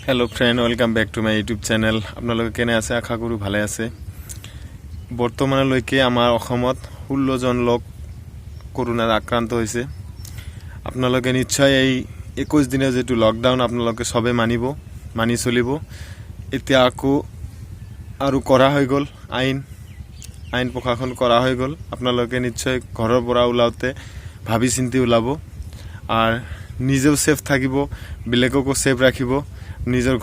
Hello friend, welcome back to my YouTube channel. আপোনালোকে কেনে আছে? আশা কৰোঁ ভালে আছে। বৰ্তমানলৈকে আমাৰ অসমত 16জন লোক কৰোণাত আক্ৰান্ত হৈছে। আপোনালোকে নিশ্চয় এই 21 দিনীয়া যিটো লকডাউন, আপোনালোকে চবে মানিব, মানি চলিব। এতিয়া আকৌ আৰু কৰা হৈ গ'ল, আইন প্ৰশাসন কৰা হৈ গ'ল। আপোনালোকে নিশ্চয় ঘৰৰ পৰা ওলাওঁতে ভাবি চিন্তি ওলাব আৰু নিজেও ছেফ থাকিব, বেলেগকো ছেফ ৰাখিব, নিজৰ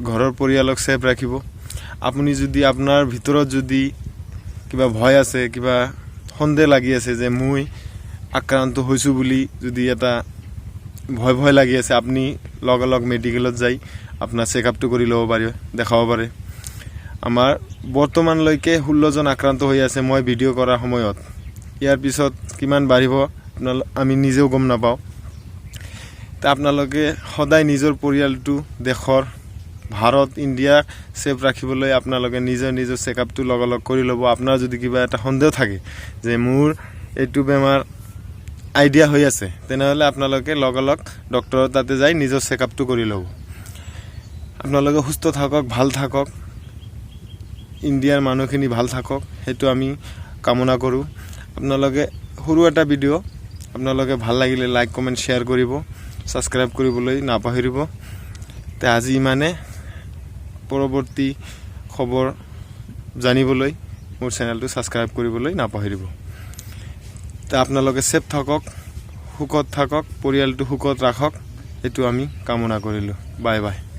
ঘৰৰ পৰিয়ালক ছেফ ৰাখিব। আপুনি যদি আপোনাৰ ভিতৰত যদি কিবা ভয় আছে, কিবা সন্দেহ লাগি আছে যে মই আক্ৰান্ত হৈছোঁ বুলি, যদি এটা ভয় ভয় লাগি আছে, আপুনি লগালগ মেডিকেলত যাই আপোনাৰ চেকআপটো কৰি ল'ব পাৰিব, দেখাব পাৰে। আমাৰ বৰ্তমানলৈকে 16জন আক্ৰান্ত হৈ আছে মই ভিডিঅ' কৰাৰ সময়ত। ইয়াৰ পিছত কিমান বাঢ়িব আমি নিজেও গম নাপাওঁ। তা আপোনালোকে সদায় নিজৰ পৰিয়ালটো, দেশৰ ভাৰত, ইণ্ডিয়া ছেফ ৰাখিবলৈ আপোনালোকে নিজৰ নিজৰ চেকআপটো লগালগ কৰি ল'ব। আপোনাৰ যদি কিবা এটা সন্দেহ থাকে যে মোৰ এইটো বেমাৰ আইডিয়া হৈ আছে, তেনেহ'লে আপোনালোকে লগালগ ডক্টৰৰ তাতে যাই নিজৰ চেকআপটো কৰি ল'ব। আপোনালোকে সুস্থ থাকক, ভাল থাকক, ইণ্ডিয়াৰ মানুহখিনি ভাল থাকক, সেইটো আমি কামনা কৰোঁ। আপোনালোকে সৰু এটা ভিডিঅ', আপোনালোকে ভাল লাগিলে লাইক, কমেণ্ট, শ্বেয়াৰ কৰিব, ছাবস্ক্ৰাইব কৰিবলৈ নাপাহৰিব। তে আজি ইমানে। পৰৱৰ্তী খবৰ জানিবলৈ মোৰ চেনেলটো ছাবস্ক্ৰাইব কৰিবলৈ নাপাহৰিব। তে আপোনালোকে ছেফ থাকক, সুখত থাকক, পৰিয়ালটো সুখত ৰাখক, সেইটো আমি কামনা কৰিলোঁ। Bye bye.